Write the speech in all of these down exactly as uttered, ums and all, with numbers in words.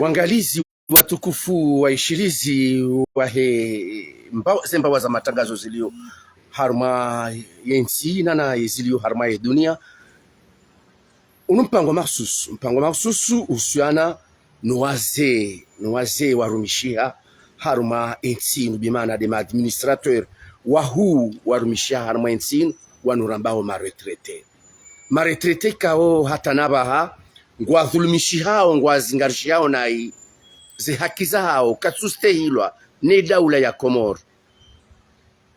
Wangalizi watukufu, waishilizi wahe mba-, ze mbawa za matangazo zilio harumwa yentsi na na zilio harumwa ye dunia. Unu mpango makhsusu, mpango makhsusu uhusiana no wazee, no wazee warumishiha harumwa yentsi inu, bimaana nde ma administrateur wahuu warumishiha harumwa yentsi inu, wanu rambao ma retraités. Ma retraités ikao hata na pvaha ngwadhulumishihao, ngwazingarishihao nayi ze haki zahao, katsustehilwa ne daula ya Komori.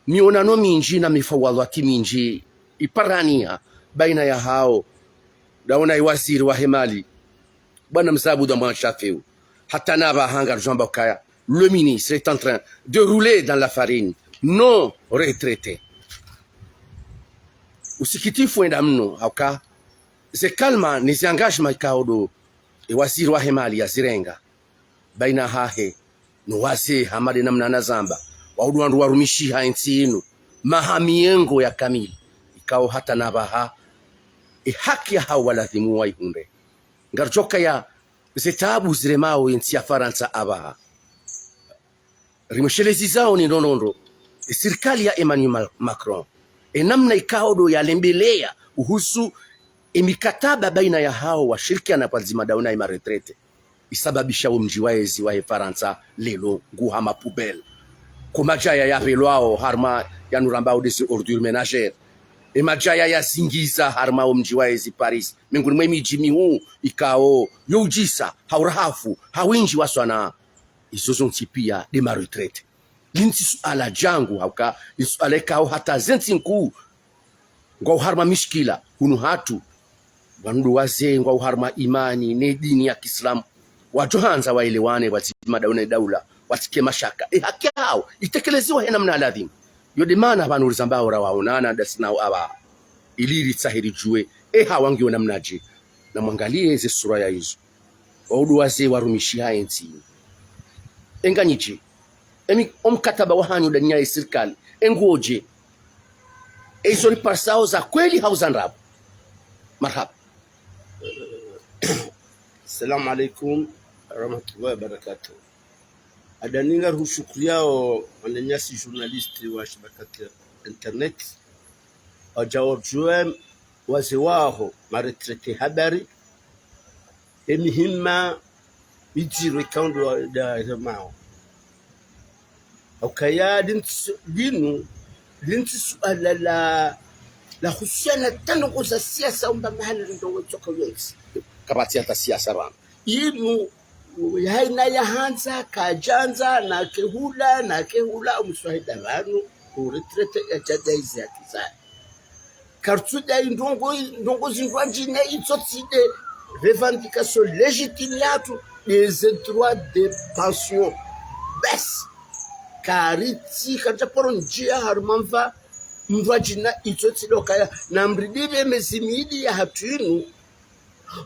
Mionano mindji na mifawadhati mindji iparaniha baina yahao, ndaona ye waziri wahe mali, bwana Mze Abdou Mwanshafeu, hata na pvaha ngarudjo amba ukaya le ministre est en train de rouler dans la farine. Non retraités. Usikitifu wenda mno, hauka ze kalima ne ze engagement ikao ndo ye waziri wahe mali yazirenga baina hahe no wazee, hama nde namna nazamba, waudu wandru warumishiha yentsi inu maha miyengo ya kamili, ikao hata na pvaha ye haki yahao walazimu waihundre. Ngarudjo kaya ze taabu ziremao yentsi ya Farantsa apvaha, rimweshelezao ni ndrongoo ndro ye sirikali ya Emmanuel Ma-, Macron, ye namna ikao ndo yalembeleya uhusu ye mikataba baina yahao washirikiana pvwadzima ndaona ye ma retraités, isababisha wo mdji wa yezi wahe Farantsa leo ngu hama poubelle. Ko madjaya yapvelwao harumwa yanu rambao nde ze ordures ménagères. Ye madjaya yazingiza harumwa wo mdji wa yezi Paris, miongoni mwe midji mihuu ikao yo udjisa ha urahafu, ha windji wa swanaa. Izo zontsi pia nde ma retraités. Linu tsi suala djangu, hauka linu suala ikao hata ze ntsi nkuu ngwao harumwa mishkila. Hunu hatru, wanu ndo wazee ngwao harumwa imani ne dini ya kiislamu, wadjo handza waelewane pvwadzima ndaona ye daula, watsike mashaka, ye haki yahao itekeleziwa he namna ya lazimu. Yo nde maana pvanu rizambao rawaonana ndasi nao apvaha, ili ritsahe ridjuwe ye hawa ngiyo namnadje. Na mwangaliye ze sura ya izo. Waudu wazee warumishiha yentsi. Enganyidje. Emi, o mkataba wahanyu ndani ya ye sirikali, engodje? Ye izo riparisao za kweli hau za ndrabo? Marahaba. Assalamu alaikum warahmatullahi wabarakatuh. Adaninga ruhushukuriao wananyasi journaliste wa shibakati internet. Wadja wadjuwe wazee waho ma retraités habari, ye mihima midjiri ikao ndo wa-, nda remao. Ukaya linu tsi su-, linu, linu tsi suala la, la husiana tano ko za siasa, umba mahala ndrongoo tsoka yontsi. Kapvatsi hata siasa pvanu. Inu, haina yahandza, kadjandza, na kehula, na kehula, umswahida pvanu, u retraité yadja dai ze haki zahe. Karutsu dai ndrongoo, ndrongoo zindrwadjina, itso tsi nde revendication légitime yahatru, nde ze droits de pension. Basi. Karitsi, karitsa paro ndjia harumwa mva, mndrwadjina itso tsi nde ukaya, na mridile mezi mili yahatru inu,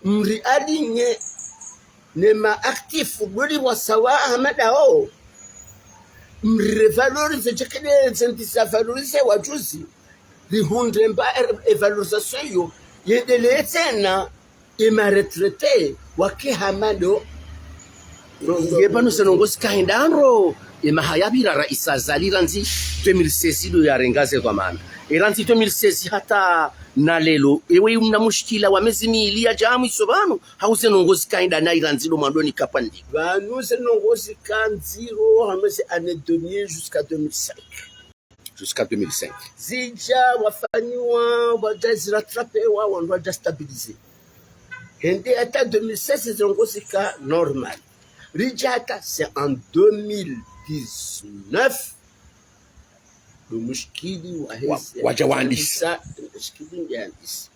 mrialinye ne ma actifs ndo lipvwa sawa hama ndawo, mrirevalorize djekele ze ntsi zavalorisé wadjuzi, rihundre mba e-, evalorisation iyo yendeleye tsena, ye ma retraités wake hama ndo. Ye pvanu ze ndrongoo zika henda ndro, ye maha yapvira Raisi Azali randzi deux mille seize ndo yarenga ze dhwamana. Ye randzi deux mille seize hata na leo, ewe mna mushkila wa mezi mili yadja mwiso pvanu, hau ze ndrongoo zika henda na ye randzi ndo mwando ni kapvandzi. Pvanu ze ndrongoo zika ndziro, hama ze années deux mille jusqu'à deux mille cinq. Jusqu'à deux mille cinq. Zidja wafanyiwa, wadja zirattraper wa, wandru wadja stabiliser. Hende hata deux mille seize ze ndrongoo zika normal. Ridja hata, c'est en deux mille dix-neuf, ndo mushkili wa, wa hezi, wadja wandisa. Mushkili nge andisa.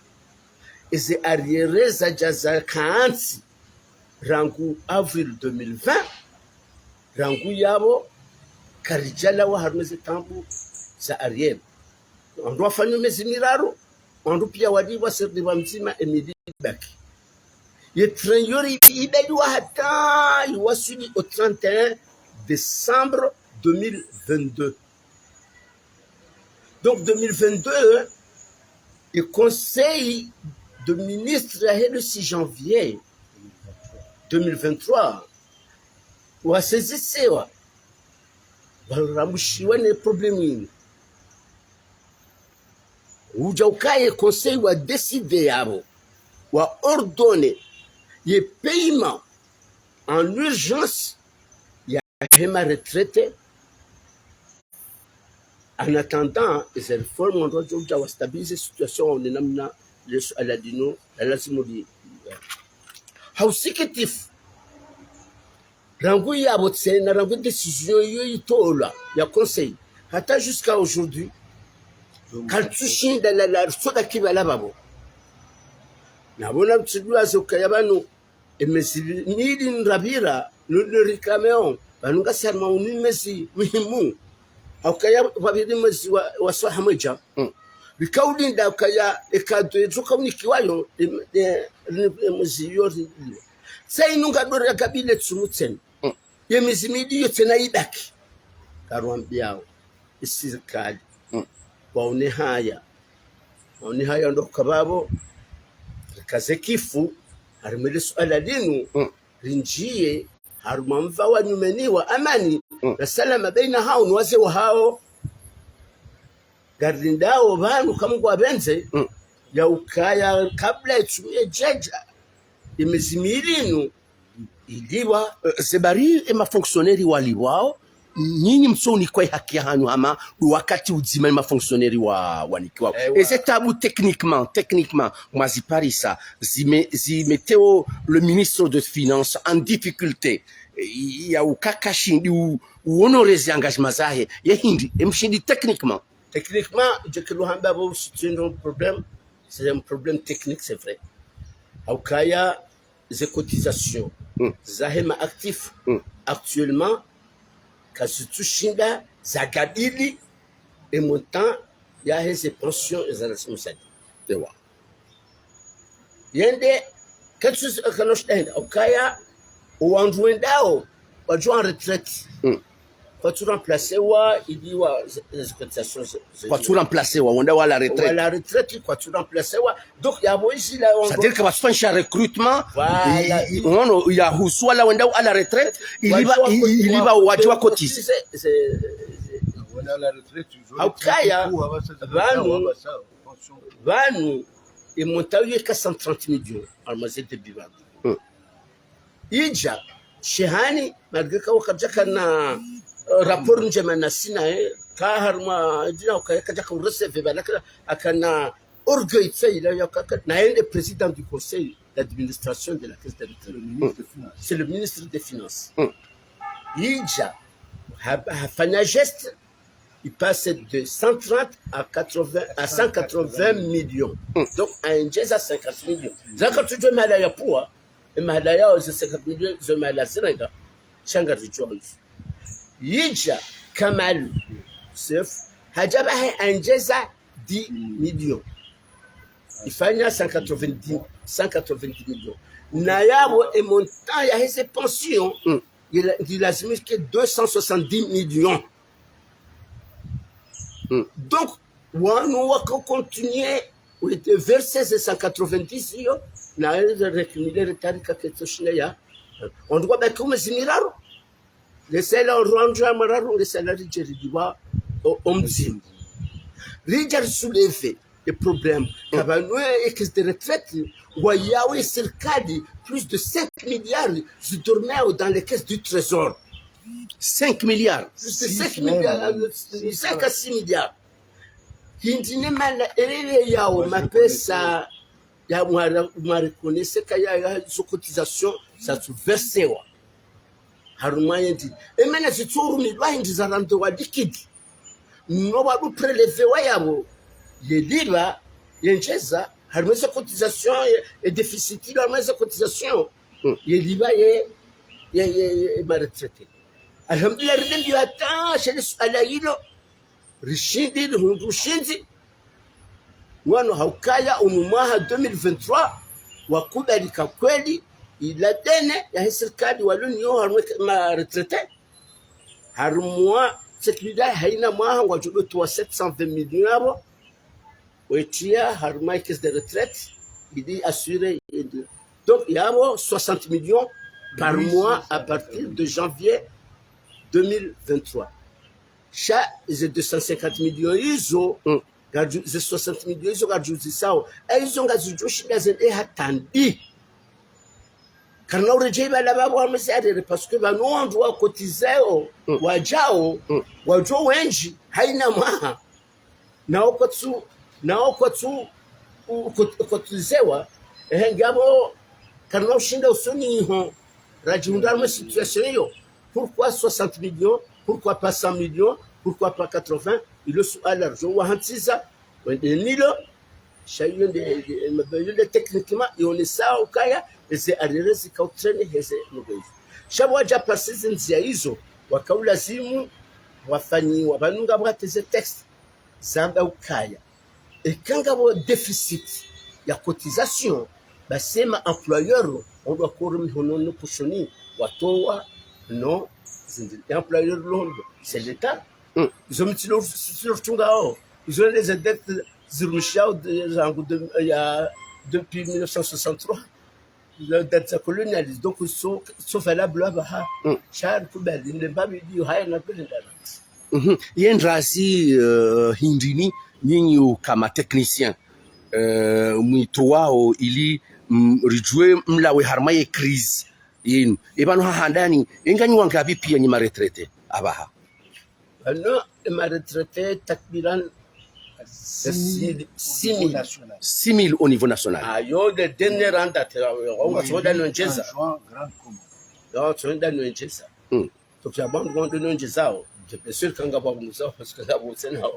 Eze arriérés zadja zakantsi rangu avril deux mille vingt, rangu yapvo karidjalawa harumwa ze taabu za arriérés. Wandru wafanya mezi miraru, wandru pia walipvwa, sirdi wa mdzima emili baki. Ye train iyo ri-, ibaliwa hata iwaswili au trente et un décembre deux mille vingt-deux. Donc, deux mille vingt-deux, ye conseil de ministres yahe le six janvier, deux mille vingt-trois, wasaisiwa, warambushiwa ne problème inu. Udja ukaya Conseil wa décider yapvo, wa ordonner ye paiement en urgence yahe ma retraités. En attendant, eze réforme ndo zidjo udja wa stabiliser situation, waone namna le suala linu la lazimu li. Ha usikitifu, rangu yapvo tsena, rangu décision iyo itolwa ya Conseil, hata jusqu'à aujourd'hui, kalitsushinda la, la, soda kipvala pvapvo. Napvo na mtsidjuwa ze ukaya pvanu, emezi mili ndrapvira, nous le réclamons, pvanu ngasi harumwa unu mwezi muhimu. Ha ukaya pvapviri mwezi wa, wa swaha mwedja. Mm. Rika ulinda ukaya e cadeau yetu kaunikiwayo, e, e, e, mwezi iyo ri-, tsa inu ngado ragabile tsumu tsena. Mm. Ye mezi mili iyo tsena ibaki. Karwambiyao, e sirikali. Mm. Waone haya. Waone haya ndo kapvapvo. Rikaze kifu, harimwa le suala linu, mm, rindjiye harumwa mva wa nyumeni wa amani, mm, na salama baina hawo no wazee wahawo. Ngarilindao pvanu ka Mungu apvendze, mm, ya ukaya kabla itsumu yedjedja, emezi mili inu, ilipvwa. Eh, ze bari e ma fonctionnaires walipvwao, nyinyi mtsunikwa e haki yahanyu hama, wakati udzima e ma fonctionnaires wa, wanikiwao. Ewa. Eze tabu techniquement, techniquement, mwaziparisa, zime-, zimeteo le ministre de Finances en difficulté. Eh, ya ukaya kashindi u-, u honorer ze engagement zahe, ye hindri, emshindi techniquement. Techniquement, djekelo hamba pvo, c'est un problème, c'est un problème technique, c'est vrai. Ha ukaya ze cotisations, mm, zahe ma actifs, mm, actuellement, kazitsushinda zagabili e montant yahe ze pensions eza lazimu zali. Ewa. Yende, ketsu, kanoshida yende, ha ukaya, owandru wendao, wadjo en retraite. Mm. Kwatsu remplacewa, ili wa, ze, ze cotisations, ze, ze, kwatsu remplacewa, wendao à la retraite. À la retraite, kwatsu remplacewa. Donc, yapvo ici, là, on... C'est-à-dire que watsufanyisha recrutement, voilà, i, i, i, ono, yahusu wala wendao à la retraite, ili pva, wadjo, i, i, ili pva, wadjo cotiser. Cotiser, c'est, c'est, c'est, wala à la retraite, ils ont... Ha ukaya, pvanu, pvanu, e montant yeka cent trente millions, harumwa ze débits pvanu. Hmm. Idja, shehani, malgré ka wakadjaka na, euh, rapport ndjema na sina, eh, ka harumwa, idja, wakadjaka u recevoir, pvala ka, akana orgueil tsaila, ya ka, ka, na yende président du conseil d'administration de la caisse de retraite. Le ministre des Finances. C'est le ministre des Finances. Hmm. Idja, ha, hafanya geste, il passe de cent trente à quatre-vingts, à cent quatre-vingts millions. Hmm. Donc, a endjeza cinquante millions. Zaka tsudjuwa mahala yapvua, e mahala yao ze cinquante millions, zo mahala zirenga, sha ngaridjuwa izo. Idja, Kamal Youssef, hadja pvahe a endjeza dix millions. Ifanya cent quatre-vingt-dix, cent quatre-vingt-dix millions. Na yapvo e montant yahe ze pensions, mm, ngila-, ngilazimu ke deux cent soixante-dix millions. Mm. Donc, wanu waka continuer, wende verser ze cent quatre-vingt-dix iyo, na wende récumuler retard ka ketso shinda ya. Wandru wabaki omezi miraru. Nge sela orwandru ya mararu, nge sela ridje ridjiwa o, omdzimu. Ridja risoulever e problème. Mm. Ka pvanu e caisse de retraite, ngwayao e sirikali plus de cinq milliards zidormeo dans les caisses du trésor. Cinq milliards. Plus de cinq milliards, euh, cinq à six milliards. Hindri ne mana erere yao mapesa ya mwara-, mwareconnaître ka ya, ya zo cotisations zatsu versewa. Harumwa yendri. E mana zitsu rumilwa hindri za rando wa liquide. No wadu prélever wa yapvo. Ye liba, ye ndjeza, harumwa ze cotisations, ye, ye déficit ilo harumwa ze cotisations. Mm. Ye liba ye, ye, ye, ye, ma retraités. Alhamdulillah, ridembi hata, shele suala ilo. Rishindi, rihundru ushindzi. Wanu ha ukaya unu mwaha deux mille vingt-trois, wakubali ka kweli, ila dene yahe sirikali walo nayo harumwa ma retraités. Harumwa sécurité, haina mwaha ngwadjo towa sept cent vingt millions yapvo. Wetria harumwa caisse de retraite, ili assurer, donc, yapvo soixante millions par mois à partir de janvier deux mille vingt-trois. Sha ze deux cent cinquante millions izo, mm, ngadju-, ze soixante millions izo ngadjuzisao. E izo ngazidjoshinda zende hata ndi. Karina uredjei bala babo hamwe si arere, parce que pvanu wandru wakotizeo, mm, wadjao, mm, wadjo wendji, haina mwaha. Nao kwatsu, nao kwatsu, u-, ukot-, ukotizewa, ehe, ngapvo, karina ushinda usoni iho, radjihundra harumwa situation iyo, pourquoi soixante millions, pourquoi pas cent millions, pourquoi pas quatre-vingts, ilo suala ridjo wahantsiza, wende nilo, sha iyo nde, nde, nde, iyo nde techniquement, ionesao ukaya, eze arere zikao traîner heze mugezi. Sha pvwadja pasi zindzia izo, wakaulazimu, wafanyiwa, pvanu ngapvo hata ze texte, zamba ukaya. Eka ngapvo déficit ya cotisation, basi ema employeur, wandru wakore mihono no poshoni, watowa, no, zindji. E employeur lo ndo, c'est l'État. Mm. Izo mi tsilo, tsilo tungao. Izo nde ze dette zirumishao de, zangu de, ya, depuis mille neuf cent soixante-trois. La date za colonialisme, donc, sont, sont valables là-bas, ha. Mm. Sha rikubali, nde mbapvi ndiyo, haya na kwenda. Mhm. Ye ndrazi, euh, hindrini, nyinyi ukama technicien, euh, mwitowao ili, mm, ridjuwe mlawe harumwa ye crise yinu. E pvanu ha handani, e nganyi wangapvi pia nyi ma retraités, apvaha? Pvanu, e ma retraités takriban six mille, six mille. Six mille au niveau national. Ah, yo, le dernier en date, là, on va se rendre en juin. En juin, grand commun. Donc, on va se rendre en juin. Hmm. Donc, ya bon, on va se rendre en juin. Bien sûr, quand on va nous, parce que là, on sait, là,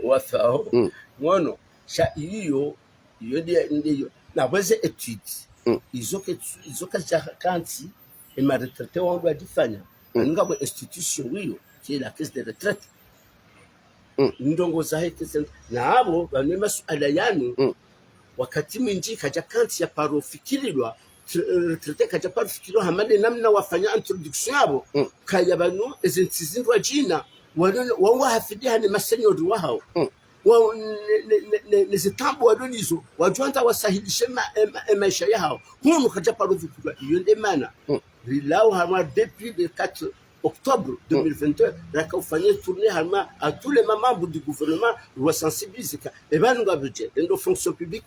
on va faire, hmm, non, non. Sha iyo, iyo ndiyo, ndiyo. Na pvweze étude. Mm. Izo ke, izo kadja kantsi, e ma retraités wandru wadjifanya. Mm. Ngapvo institution wiyo, qui est la caisse de retraite. Mm. Ndrongoo zahe kese, na apvo, pvanu masuala yanu, mm, wakati mwindji kadja kantsi ya paro fikirilwa, tr-, retraité kadja paro fikirilwa, hama nde namna wafanya introduction yapvo, mm, kaya pvanu, eze ntsi zindru wadjina, wanu, wanu wahafidi hane ma senior wahao. Mm. Wa, ne, ne, ne, ne, ne zitambu walo nizo, wadjwandza wasahilishe ma, e, ma, e, maesha yahao. Hunu kadja paro fikirwa, iyo nde mana. Mm. Rilao harumwa depuis le quatre octobre deux mille vingt et un, raka ufanya tournée harumwa à tous les membres du gouvernement, rwa sensibiliser ka. E pvanu ngapvo dje, endo fonction publique,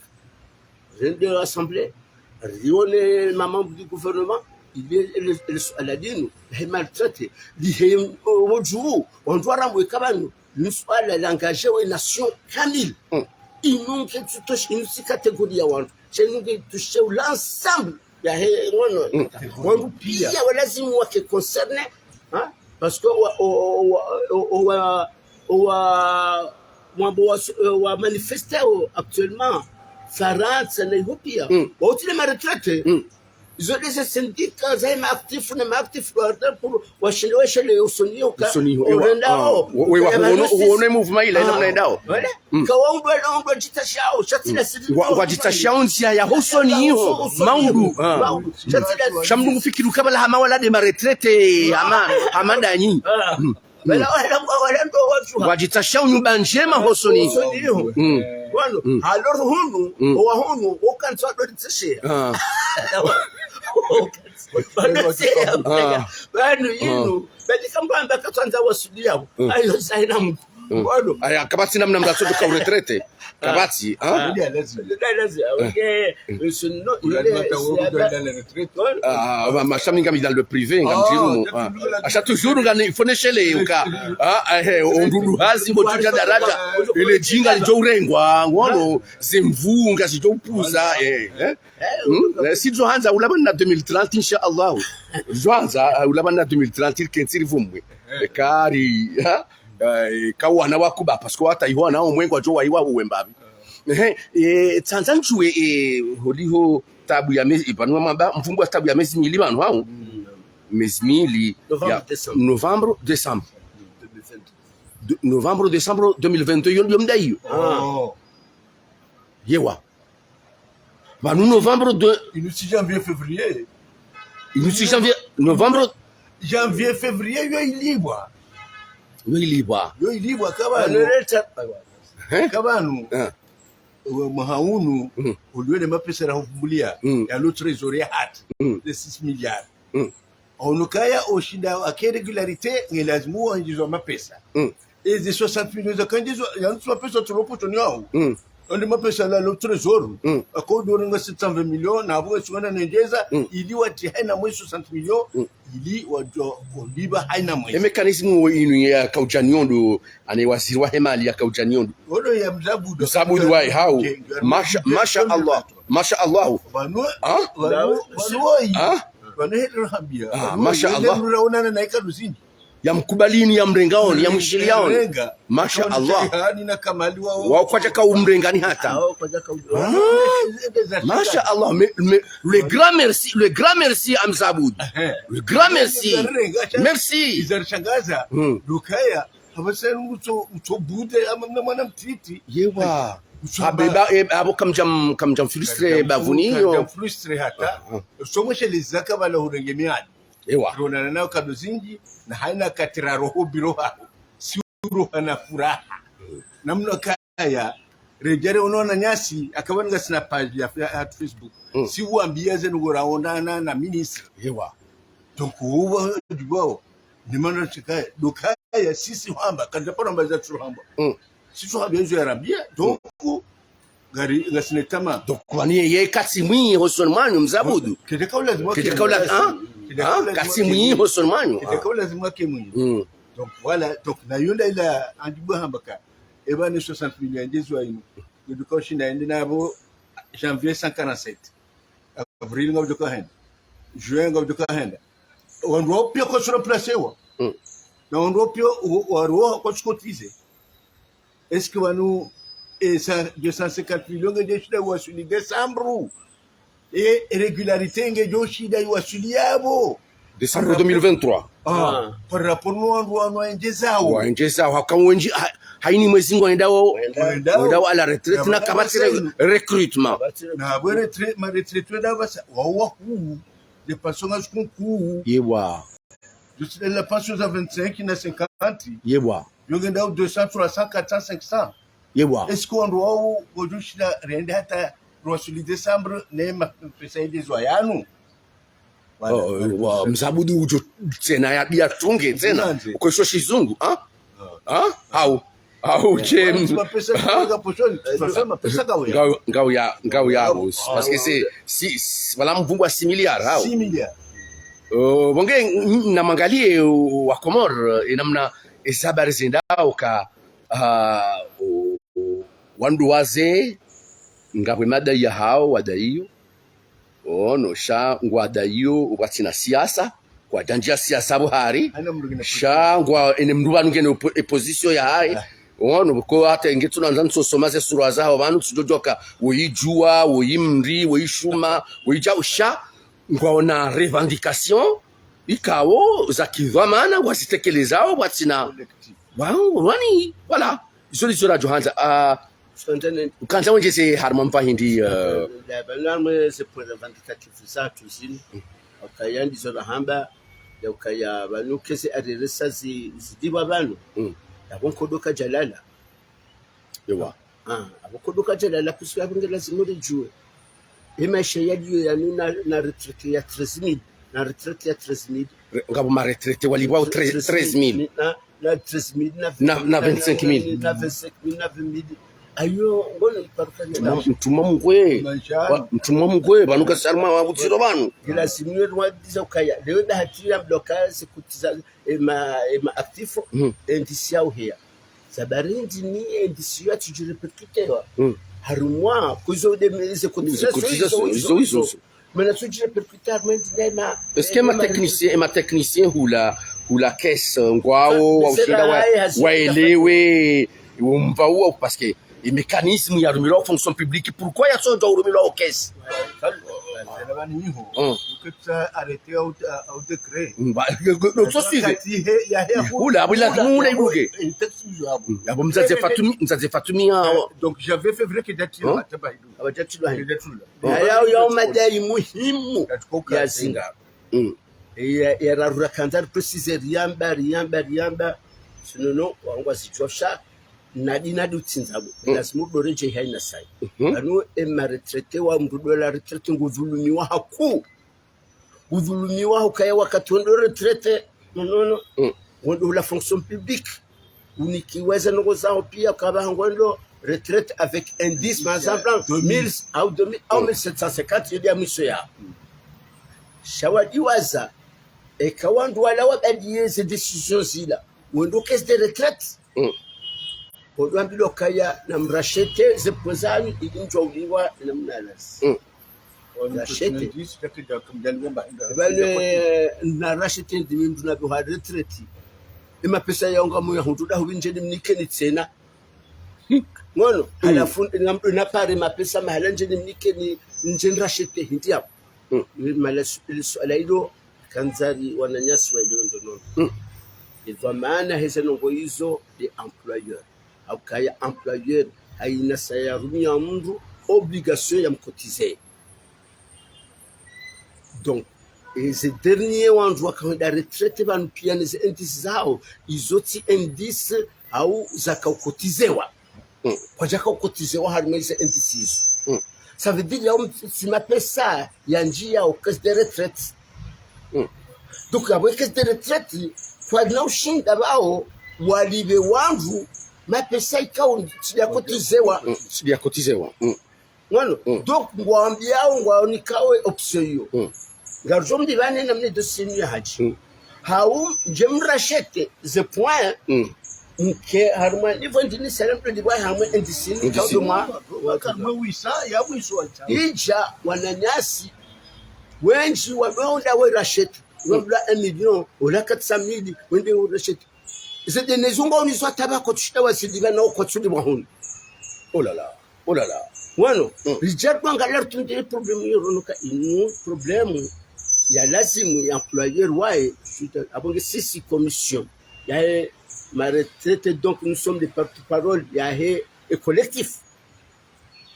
rende assemblée, rione ma membres du gouvernement, il est le, le, le, la dinu, he maltraité, li he, o, o, dju, on doit rendre ka pvanu. Ni suala la engagé we nation kamili. Mm. Inu nge tutoshi, inu si catégorie ya wandru. Sha inu nge tutoshi l'ensemble ya he, ngono. Mm. Wandru pia, pia walazimu wake concerné, hein? Parce que wa, o, o, wa, o, o, wa, wa, mwambo wa, euh, wa manifesté, o, actuellement, Farantsa na iho pia. Mm. Wa utile ma retraités. Mm. Izo nde ze syndicat za ma actifs na ma actifs, pour washinde weshele usoni iho ka. Usoni iho, ewa. Orenda, ah, o, we, we, wa, ya huono, pvanu uone mouvement ile, ah, namna endao. Wale? Mm. Ka waundru, waundru djitashao, sha tsi la siri. Wa, wadjitashao ndzia ya hosoni iho, maundru, ah. Maundru, sha tsi la siri. Sha mndru ngufikiri ukaya pvala hama wala nde ma retraités, hama, hama ndanyi. Ah. Mm. Wala, wala, wala ndo wandru ha. Wadjitashao nyumba ndjema hosoni. Hosoni iho. Mm. Wanu, mm, alors hunu, mm, owa hunu, okantsi wa dori tseshe. Ah. Pvanu, ah, pvanu inu, ah, pvanu kamba amba katsandza wasudi yapvo. Mm. Ayo zaina mku. Mm. Wanu. Aya, kapvatsi namna mndru atsotoka uretraité. Kapvatsi, ah? Ah. Ndio lazima. Ndio lazima. Eh. Okay. Mm. Eh, sinon, il est, ah, ma, ma sha mi ngami dans le privé, ngam, ah, djirumo, ah. Asha toujours ngani, faut neshele uka. Ah, eh, o ndudu hazi, ngo djudja daraja. Ile djinga lidjo urengwa, ngono, zemvu, ngazidjo upuza, eh, eh. Hmm? Eh, si djo handza ulapvana na deux mille trente, insha Allah. Djo handza, eh, ulapvana na deux mille trente, il kentsi rivumwe. Eh, kari, ha? Eh, ka wana wakuba, parce que wata iho wana omwengo wadjo waiwa uwe mbapvi. Eh, eh, tsandza ndjuwe, eh, holiho tabu ya mezi, ipvanu wamba, mvumbu wa tabu ya mezi mili pvanu hao. Mm. Mezi mili, novembre, ya, décembre. Novembre, décembre. Deux mille vingt-deux. De, novembre, décembre deux mille vingt-deux, yo, yo mda iyo. Ah. Oh. Yewa. Pvanu novembre de. Inu si janvier, février. Inu si janvier, novembre. Janvier, février, yo ilipvwa. Yo ilipvwa. Yo ilipvwa, ka pvanu. Hein? Ka pvanu. Hein. Mwaha unu, mm, uliwele mapesa ya huvumbulia, mm, ya lo trésor ya hati, mm, de six milliards. Mm. Ono kaya oshinda ake régularité, nge lazimu wandjizwa mapesa. Mm. Ezi soixante millions za kandjizwa, yanu mapesa tsi lo poshoni yawo. Mm. Andi mapesa la lo trésor. Mm. Ako ndo renga sept cent vingt millions, na apvo sungana nendjeza, mm, ili watsi haina mwezi soixante millions, mm, ili wadjo oliva haina mwezi. E mécanisme wo inu ya kaudja nyondo, ane waziri wa hemali ya kaudja nyondo. Ono ya Mzabudi. Mzabudi wa hau. Masha, masha Allah. Masha Allah. Pvanu, ah? Pvanu, pvanu oyi. Ah? Pvanu heli rahabia. Ah, pvanu masha oyi, Allah. Yende mrura onana na ika luzini. Ya mkubalini, ya mrengaoni, ya mwishiliaoni. Mrenga. Masha Allah. Shayhani na Kamali wa, wa kwadjaka umrengani hata. Ah, wa kwadjaka u-, ah, masha Allah. Mais, mais, le grand merci, le grand merci à Mzabudi. Eh. Le grand merci. Izarishangaza. Merci. Izarishangaza. Hmm. Lukaya, apvasa utso, utso bude, ama mna mwana mtiti. Yewa. Utso ba- Abeba, eh, apvo kamdjam-, kamdjam frustré bavuni yo. Kamdjam frustré hata. Ah, ah. Somwe sheleza kabla hurenge miadi. Ewa. Ronana nao kado zindji, na haina katira roho biro hao. Si roho na furaha. Namna kaya, redjere ono wananyasi, akaba ngasina page ya, ya, ya Facebook. Mm. Si wambia zenu ngora onana na ministre. Ewa. Donc, uwa, uwa, ni mana shikaya, ndo kaya, sisi hamba, kadja paro mbaza tsu hamba. Mm. Sisi hamba, yezo ya rabia, donc, ngari, ngasina tama. Donc, kwani ye katsi mwinyi hosoni mwanyu, Mzabudi? Kedjaka ulazimu wake mwinyi. Kedjaka ula-, ah? Kedjaka ulazimu wake mwinyi. Ah? Katsi mwinyi hosoni mwanyu? Kedjaka ulazimu wake mwinyi. Mm. Donc, voilà, donc, na yonda ila andjibu hamba ka, eba ni soixante millions yendjezwa inu. Nduka ushinda yende na apvo janvier cent quarante-sept. Avril ngapvo djoka henda. Juin ngapvo djoka henda. Wandru wao pia kwatsu remplacewa. Mm. Na wandru wao pia wa-, waroha kwatsu cotiser. Est-ce que wanu, eh, sa deux cent cinquante millions ngedjo shinda iwaswili décembre? Eh, régularité ngedjo shinda iwaswili yapvo. Décembre deux mille vingt-trois. Ah, par rapport no wandru wanu wendjezao. Wendjezao, haka wendji, ha-, haini mwezi ngwendao, wendao à la retraite, na kabati recrutement. Na apvo retraite, ma retraite wenda apvasa, wawa huu, les pensions ngazikuu. Yewa. Je suis la pension za vingt-cinq na cinquante. Yewa. Yo ngendao deux cents, trois cents, quatre cents, cinq cents. Yewa. Est-ce que wandru wao, ngodjo shinda rende hata rwaswili décembre, ne mapesa yendjezwa yanu? Voilà. Oh, wa, Mzabudi udjo tsena ya bia tunge tsena. Uko sho shizungu, ha? Ah. Ha? Hau. Hau, jem. Mapesa, ha? Mapesa, mapesa kawe. Ngau, ngau ya, ngau ya, boss. Parce que c'est, si, si, voilà, mvumbu wa six milliards, hau. Six milliards. Euh, bonge, n-, na mangalie, euh, wa Comores, euh, e namna, e zabari zendao ka, ah, o, o, wandru waze, ngapvo madai yahao, wadaiyo. Ono, sha ngwadaiyo, pvwatsina siasa, kwadjandjia siasa pvo hari, sha ngwa ene mndru pvanu ngena opo-, opposition yahahe. Ono, ko hata nge tsunandza ntsosoma ze sura zahao pvanu, tsudjodjoka, woyi djuwa, woyi mri, woyi shuma, woyi djau, sha ngwaona revendication, ikao, za kidhwamana, ngwazitekelezao, pvwatsina. Wangu, wani, voilà. Izo ndizo radjo handza, ah, ukandza wendjeze harumwa mva hindri, eh. Pvanu harumwa ze points revendicatifs zatru zinu. Ukaya ndizo rahamba, ya ukaya pvanu keze areresa zi-, zidibwa pvanu. Mm. Yapvo nkodo kadjalala. Ewa. Ah, apvo nkodo kadjalala puisque apvo nge lazimu ridjuwe. E maesha yaliyo yanu na, na retraite ya treize mille, na retraite ya treize mille. Re-, ngapvo ma retraite walipvwao tre-, treize mille. Na, na treize mille, na, na vingt-cinq mille. Na vingt-cinq mille, na vingt mille. Ayo, ngono iparuka. Mtumwa, mtumwa mungwe. Wa, mtumwa mungwe, pvanu kasaruma wa kutsiro pvanu. Nge lazimu yo rwadiza ukaya. Leo nda hatiri ya mdoka se kutiza, ema, ema actif, mhm, endisi ya uheya. Zabari ndini endisi yo yatsudji répercuter wa. Mm. Harumwa, kuzo de, ze cotisations, ze cotisations, izo, izo, izo, izo. Mana tsudji répercuter harumwa ndini ema, est-ce que ema, ema technicien, ema technicien hula, hula caisse, ngwao, wa ushinda wa, waelewe, umva uwa, parce que e mécanisme ya rumilwa fonction publique, pourquoi yatsodja urumilwa o caisse? Hum. Hum, bah, donc, ça suivait. Oula, ah oui, là, nous, on l'a évoqué. Hum, ah bon, Mzadze Fatumi, Mzadze Fatumi, ah, donc, j'avais fait vrai que date, hum? Hum. Na yao, yao madai muhimu ya zinga. Hum. Ya, ya rarura kandza ri préciser, riamba, riamba, riamba. Sinono, wangwa zitshosha. Nadi, nadi utsindza bo. Mm. Lazima udoredje haina sai. Mhm. Pvanu ema retraité wa mndru dola retraité ngudhulumiwa hakuu. Udhulumiwa hukaya wakati wendo retraite, nono, Mm. wendo la fonction publique. Unikiwa ze ndrongoo zaho pia kaba ngwendo retraite avec indice, par exemple, deux mille. mille au deux mille, au Mm. mille sept cent cinquante, yedi ya mwiso ya. Sha wadiwaza, eka wandru wala wabaliye ze décision zila, wendo caisse de retraite. Mm. Wendo ambilwa kaya namrachete ze points zanyu ili mdjo uliwa na mnalazi. Mm. Rachete. Bane, na rachete ndi mndru na biha retraite. Ema pesa yawo ngamuyahundru dahu bindje nimnikeni tsena. Ngono, Mm. halafu, na, napare mapesa mahala ndje nimnikeni ndje nrachete hindri yawo. Mm. Mala su-, suala ilo, kandzari wananyasi waelewe ndo nono. Mm. Idhwamana heze ndrongoo izo nde employeur. Hauka ye employeur, haina sa yarumia mndru obligation ya mcotiser. Donc, eze dernier wandru wakahenda retraite pvanu pia neze indice zawo, izo tsi indice au zakaucotisewa. Mm. Kwadjakaucotisewa harimwa ize indice izo. Mm. Ça veut dire yawo tsi mapesa yandjiya o caisse de retraite. Mm. Donc, apvo caisse de retraite, kwadjina ushinda pvawo, walipve wandru, mapesa ikao tsi yacotisewa. Mm, tsi yacotisewa. Mm. Ngono, Mm. donc, ngwawambiao, ngwawanikao option iyo. Mm. Ngaridjo mlipvani namna dossier inu yahadja. Mm. Hau, ndje mrachete, ze points, Mm. mke, harimwa, nivo ndini sele mdo lipva harimwa indice ini, Indice. Kaudo mwa, Wakarma wisa, ya mwiso wa tsha. Idja, wananyasi, wendji, wanoonda we rachete. Wabula un million, ola quatre cent mille, wende we rachete. Ze dene zo ngwaonizo hata pvako tsushita wazilipva nao kwatsulipva hunu. Oh là là, oh là là. Wano, Mm. ridja rwangalia rutsunde problème yo ronoka inu, problème ya lazimu ya employeur waye, suite à, apvo nge sisi commission. Yahe ma retraité, donc nous sommes les porte-parole, yahe, e collectif.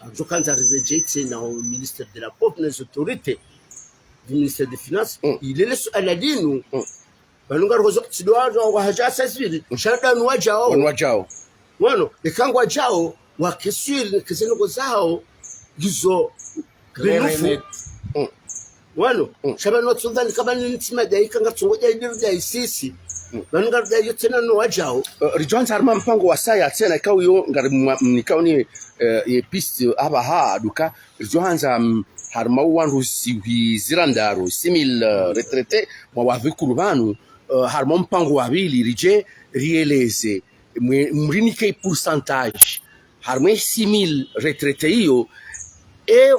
Ridjo handza riredjei tsena o ministère de la pauvre, les autorités du ministère des finances, Mm. ilele suala linu, Mm. pvanu ngarihozo kutsi ndo wahadja sasviri, Mm. sha ndo wanu wadjao. Wanu wadjao. Wano, eka ngwadjao, wake sûr, neke ze ndrongoo zawo, ngizo Clair et binufu. net. Mm. Wano, Mm. sha pvanu watsundza nikaba ni ntima dayika ngatsongo dayidiri dayisisi. Mm. Pvanu ngaridjo tsena no wadjao. Eh, ridjo handza harimwa mpango wasaya tsena ikao iyo ngari mwa-, mnikao ni, eh, ye piste apvaha duka. Ridjo handza, mm, harimwa wandru zihwi zirandaru, six mille, eh, retraités, mwa wadhukuru pvanu, eh, harimwa mpango wa pvili, ridje rieleze, mwe-, mrinike pourcentage. Harimwa six mille retraités iyo, e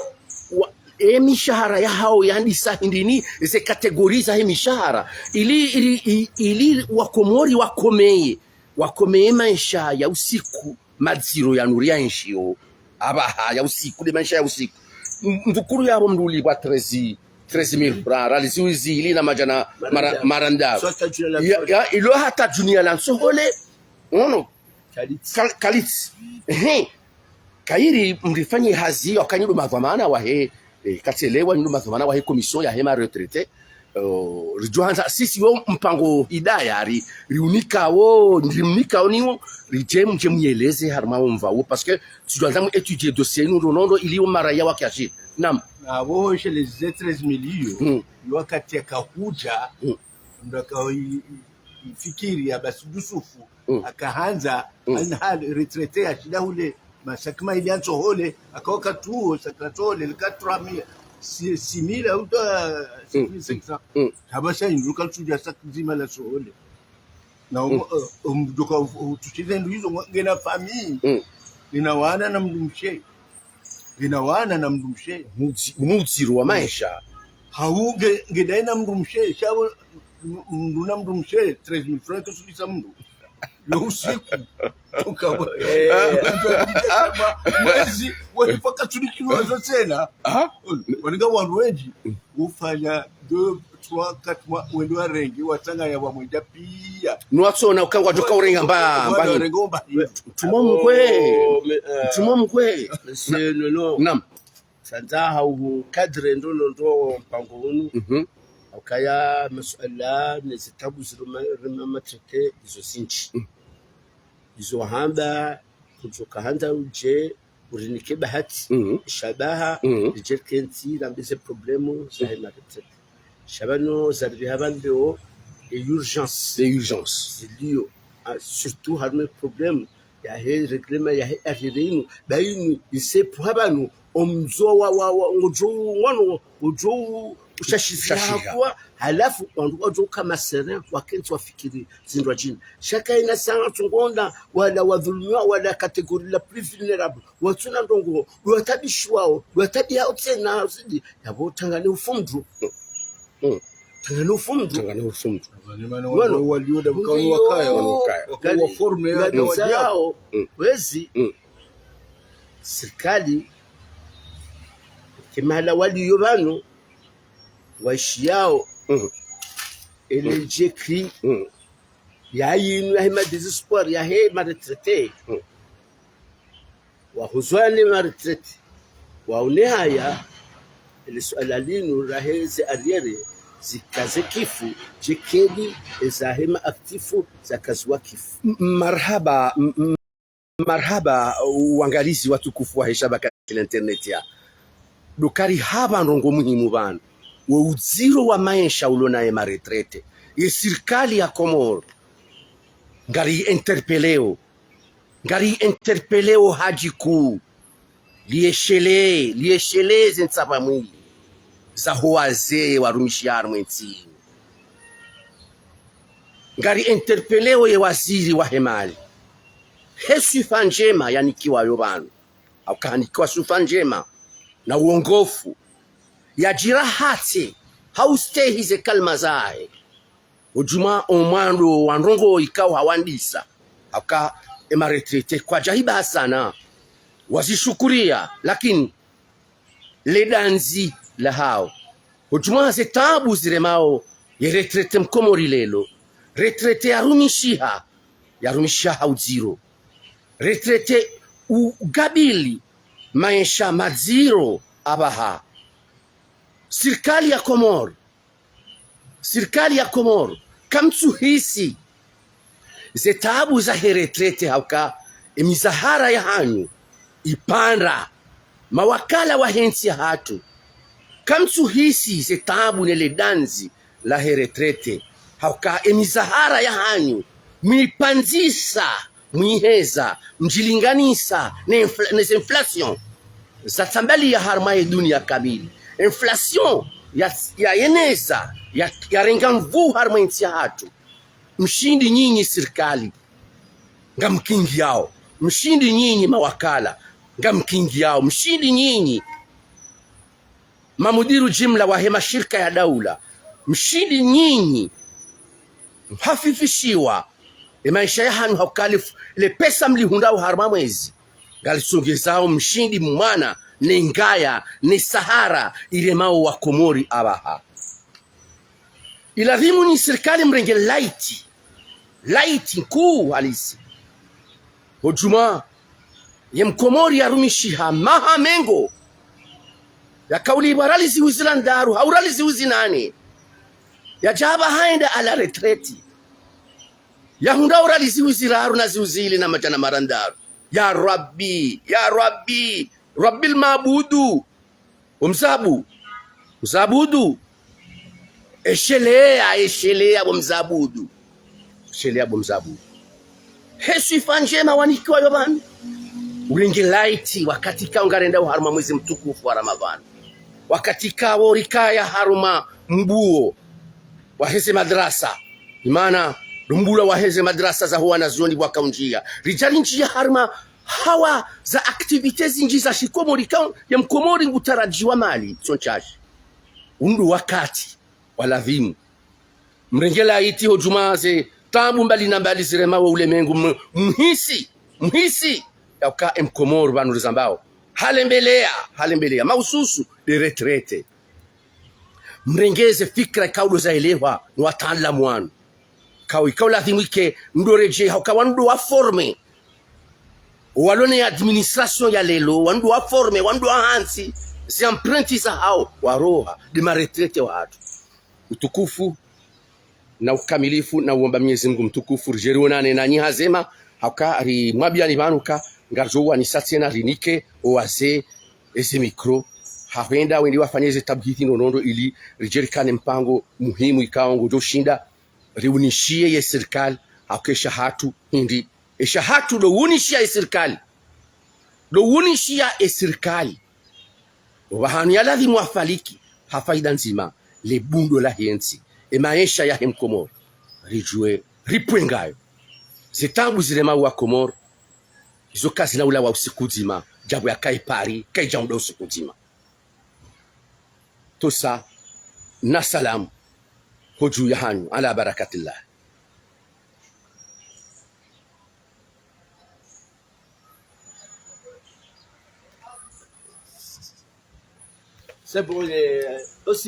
wa-, e mishahara yahao yandisa hindrini, ze catégories zahe mishahara. Ili, ili, ili, ili Wakomori wakomeye, wakomeye maesha ya usiku, madziro yanu rienshio. Apvaha ya usiku, nde maesha ya usiku. M-, mdhukuru yapvo mndru ulipvwa treize, treize mille francs, riali zihwi zili na madjana mara-, marandaru. Soit t'as dû la Ya, ya, ilo hata djuni ya la ntsohole. Ngono. Kalitsi. Kal-, kalitsi. Ehe. Kayiri mrifanye hazi, wakati nyi ndo madhwamana wahe, eh, katselewa nyi ndo madhwamana wahe commission yahe ma retraités. Eh, ridjo handza, sisi wo mpango hidaya, ri, riunikao, riunikao niwo, ridje mdje muyeleze harimwa omva wo, parce que tsidjo handza mu étudier dossier inu ndo nono ili o maraya wakiashi. Naam. Apvo she les treize mille iyo, Mm. yo wakati yakahudja, Mm. ndo ka i, i, ifikiri ya basi Yusufu, Mm. akahandza, Mm. alina hali retraité ya shida hule, ma chaque mois ili ya ntsohole, aka wakati uwo, chaque ntsohole, lika trois mille, six, six mille, au ta, six mille cinq cents. Mm. Haba sha indru kaltsudja chaque ndzima la ntsohole. Na um, Mm. eh, um, doka u, u, tushile ndu izo, ngena famille. Mm. Ngena wana na mndru mshe. Ngena wana na mndru mshe. Mudzi-, mudziro wa maesha. Hau nge, nge daye na mndru mshe, sha wo, m-, mndru na mndru mshe, treize mille francs kusubisa mndru. Yo usiku. Tuka wa-, Eh. mwezi, wali paka tsulikilwa zo tsena. Aha. Waninga wandru wendji, ufanya deux, trois, quatre mois, wende warenge, watsanganya wamwenda pia. Nwatsona ukangwa djoka urenga mba, Wende mba ni. warenge mba. Mtumwa mkwe. Oh, mais, euh, Mtumwa mkwe. Monsieur Nono. Naam. Tsandza hau cadre ndo ndo ndo mpango unu. Mhm. Ukaya masuala ne zitabu ziruma, rima matrete izo zindji. Mm. Izo hamba, kudjoka handza udje, urinike bahati, Mhm. shabaha, Mhm. ridje rikentsi, rambe ze problème, zahe ma retraité. Sha pvanu zaripviha pvanu leo, e urgence. E urgence. Zilio. Ah, surtout harumwa e problème yahe règlement yahe arriéré inu. Ba inu, isepvuha pvanu, omzo wa, wa, wa, ngodjo, ngwano, ngodjo ushashiza. Ushashiza. Hakuwa, halafu, wandru wadjo kama serein, wakentsi wafikiri zindru djeni. Sha kayina sanga tsungonda, wala wadhulumiwa, wala catégorie la plus vulnérable. Watsuna ndrongoo, watabishiwao, watabiha utsena, usidi, yapvo tangane ufumdru. Mm. Tangane ufumdru. Tangane ufumdru. Wanu. Wanu walio da mkao wakaya, wanu wakaya. Wakaya wa forme ya ngari da wajao. Wezi. Mm. Sirikali, ke mahala walio pvanu, waishiyao. Mm. Ele djekri. Mm. Ya yinu, yahe ma désespoir, yahe ma retraités. Mm. Wahuzwa ne ma retraités. Waone haya, ele suala linu lahe ze arriérés, zikaze kifu, djekeli, ezahe ma actifs, zakaziwa kifu. M-, marahaba, m-, m-, marahaba, wangalizi watukufu wahe shabaka la internet ya. Ndo kari hamba ndrongoo muhimu pvanu. Wo udziro wa maesha ulo naye ma retraités. Ye sirikali ya Komori, ngari interpelleo. Ngari interpelleo hadji kuu, lieshelee, lieshelee ze ntsapvamwili zaho wazee warumishiha harumwa entsi. Ngari interpelleo ye waziri wahe mali. He swifa ndjema yanikiwayo pvanu. Hauka hanikiwa swifa ndjema na uongofu. Yadjira hatsi, ha ustehi ze kalima zahe. Hudjuma omwando wa ndrongoo ikao hawandisa. Hauka ema retraités kwadjahiba hasana. Wazishukuria, lakini le dandzi lahao. Hudjuma ze taabu ziremao ye retraité mkomori leo. Retraité yarumishiha, yarumishiha ha udziro. Retraité u-, ugabili maesha madziro apvaha. Sirikali ya Komori, sirikali ya Komori, kamtsuhisi ze taabu zahe retraités hauka emizahara yahanyu ipvandra, mawakala wahe ntsi yahatru. Kamtsuhisi ze taabu ne le dandzi lahe retraités hauka emizahara yahanyu mwipvandzisa, mwiheza, mdjilinganisa ne infla-, ne ze inflation zatsambaliya harumwa ye dunia kamili. Inflation ya, ya yeneza, ya, yarenga nvuu harumwa entsi yahatru. Mshindi nyinyi sirikali, ngamkingiyao. Mshindi nyinyi mawakala, ngamkingiyao. Mshindi nyinyi mamudiru jimla wahe mashirika ya daula. Mshindi nyinyi mhafifishiwa emaesha yahanyu hauka le f-, le pesa mlihundrao harumwa mwezi, ngalisongezao mshindi mwana, ne ngaya, ne sahara iremao wakomori apvaha. Ilazimu nyi sirikali mrenge laiti, laiti nkuu halisi. Hudjuma ye mkomori yarumishiha maha mengo, yakaulipvwa riali zihwi zila ndraru, hau riali zihwi zinane. Yadja apvaha yende à la retraite, yahundra riali zihwi ziraru na zihwi zili na madjana mararu. Ya Rabbi, ya Rabbi, Rabbil maabudu. Bo mzabu, mzabudu. Esheleya, esheleya bo mzabudu. Esheleya bo mzabudu. He swifa ndjema wanikiwayo pvanu. Urenge laiti wakati ikao ngarendao harumwa mwezi mtukufu wa Ramadhani. Wakati ikao rikaya harumwa mbuo waheze madrasa. Imana, lumbula waheze madrasa zaho wanazioni wakaundjia. Ridja rindjia harumwa hawa za activités zindji za shikomori ikao ye mkomori ngutarajiwa mali, tsontsashi. Unu ndo wakati wa lazimu mrenge laiti hudjuma ze taabu mbali na mbali ziremao ulemengu, m-, mhisi, mhisi yauka emkomori pvanu rizambao halembeleya, halembeleya, mahususu nde retraité. Mrenge ze fikira ikao ndo zaelehwa ni wataalamu wanu. Ikao, ikao lazimu ike ndo redjei, hauka wanu ndo waforme. Walo ne administration ya leo, wanu ndo waforme, wanu ndo wahantsi ze empreintes zahao, waroha nde maretraité wahatru. Utukufu na ukamilifu na uomba Mwenyezi Mungu mtukufu, ridje rionane nanyi hazema, hauka rimwambiani pvanu uka ngaridjo wanisa tsena rinike owazee eze micro, Hahwenda wende wafanye ze tabuhithi nonondo ili ridjerikane mpango muhimu ikao ngodjo shinda riunishiye ye sirikali, hauka esha hatru hindri. Esha hatru ndo unishiya ye sirikali. Ndo unishiya ye sirikali. Opvahanu ya lazimu afaliki, ha faida ndzima, le bundo lahe ntsi, e maesha yahe mkomori, ridjuwe ripvwe ngayo. Ze tabu ziremao wa Komori, izo kazina ulawa usiku ndzima, djabu yakaye pari, kayidja muda usiku ndzima. Tosa, na salamu, hodju yahanyu, ala barakatillah. C'est bon, il est aussi